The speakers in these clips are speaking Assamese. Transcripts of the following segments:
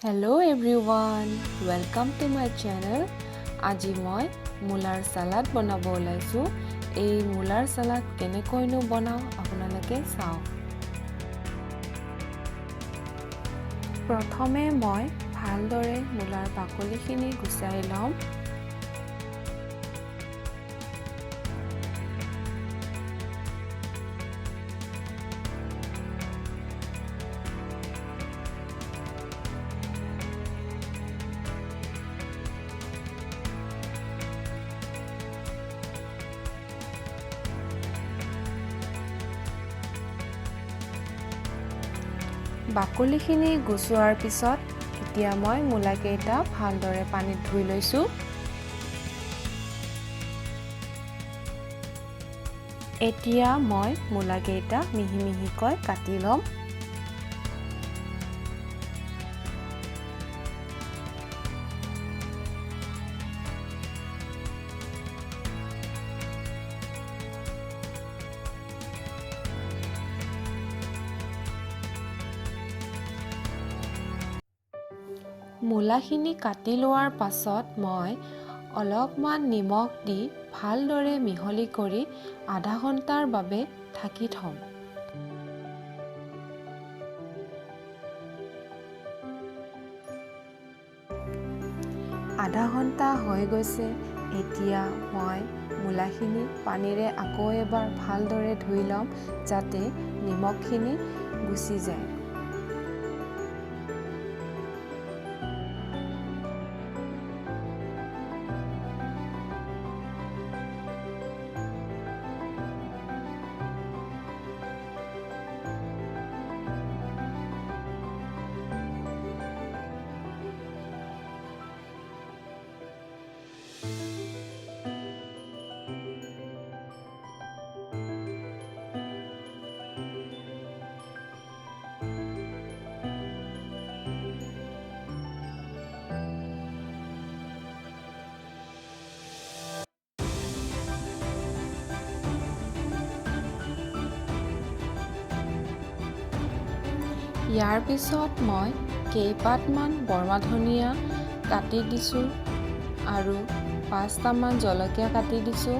Hello everyone, welcome to my channel. আজি মই মূলাৰ চালাড বনাব ওলাইছোঁ। এই মূলাৰ চালাড কেনেকৈনো বনাওঁ, আপোনালোকে চাওক। প্ৰথমে মই ভালদৰে মূলাৰ বাকলিখিনি গুচাই ল'ম। বাকলিখিনি গুচোৱাৰ পিছত এতিয়া মই মূলাকেইটা ভালদৰে পানীত ধুই লৈছোঁ। এতিয়া মই মূলাকেইটা মিহি মিহিকৈ কাটি ল'ম। মূলাখিনি কাটি লোৱাৰ পাছত মই অলপমান নিমখ দি ভালদৰে মিহলি কৰি আধা ঘণ্টাৰ বাবে ঢাকি থ'ম। আধা ঘণ্টা হৈ গৈছে। এতিয়া মই মূলাখিনি পানীৰে আকৌ এবাৰ ভালদৰে ধুই ল'ম, যাতে নিমখখিনি গুচি যায়। ইয়াৰ পিছত মই কেইপাতমান বৰ্মা ধনিয়া কাটি দিছোঁ আৰু 5টামান জলকীয়া কাটি দিছোঁ।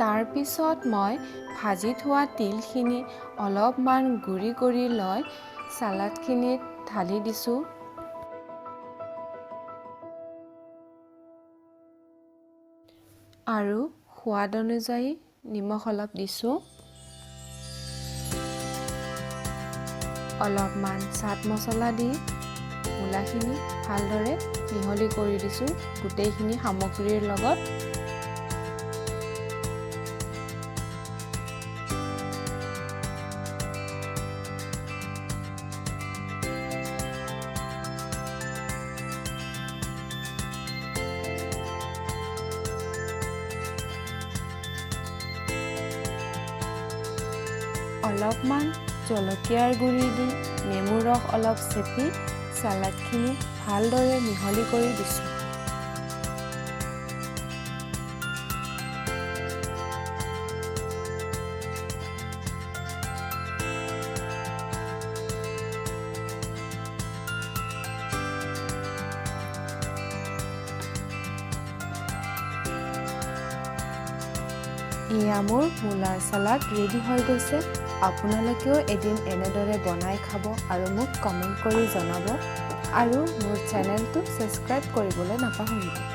তাৰপিছত মই ভাজি থোৱা তিলখিনি অলপমান গুড়ি কৰি লৈ চালাডখিনিত ঢালি দিছোঁ। আৰু সোৱাদ অনুযায়ী নিমখ অলপ দিছোঁ। অলপমান চাট মছলা দি মূলাখিনি ভালদৰে মিহলি কৰি দিছোঁ গোটেইখিনি সামগ্ৰীৰ লগত। অলপমান জলকীয়াৰ গুড়ি দি নেমু ৰস অলপ চেপি চালাডখিনি ভালদৰে মিহলি কৰি দিছোঁ। এয়া মোৰ মূলাৰ চালাড ৰেডি হৈ গৈছে। আপোনালোকেও এদিন এনেদৰে বনাই খাব আৰু মোক কমেণ্ট কৰি জনাব আৰু মোৰ চেনেলটো ছাবস্ক্ৰাইব কৰিবলৈ নাপাহৰিব।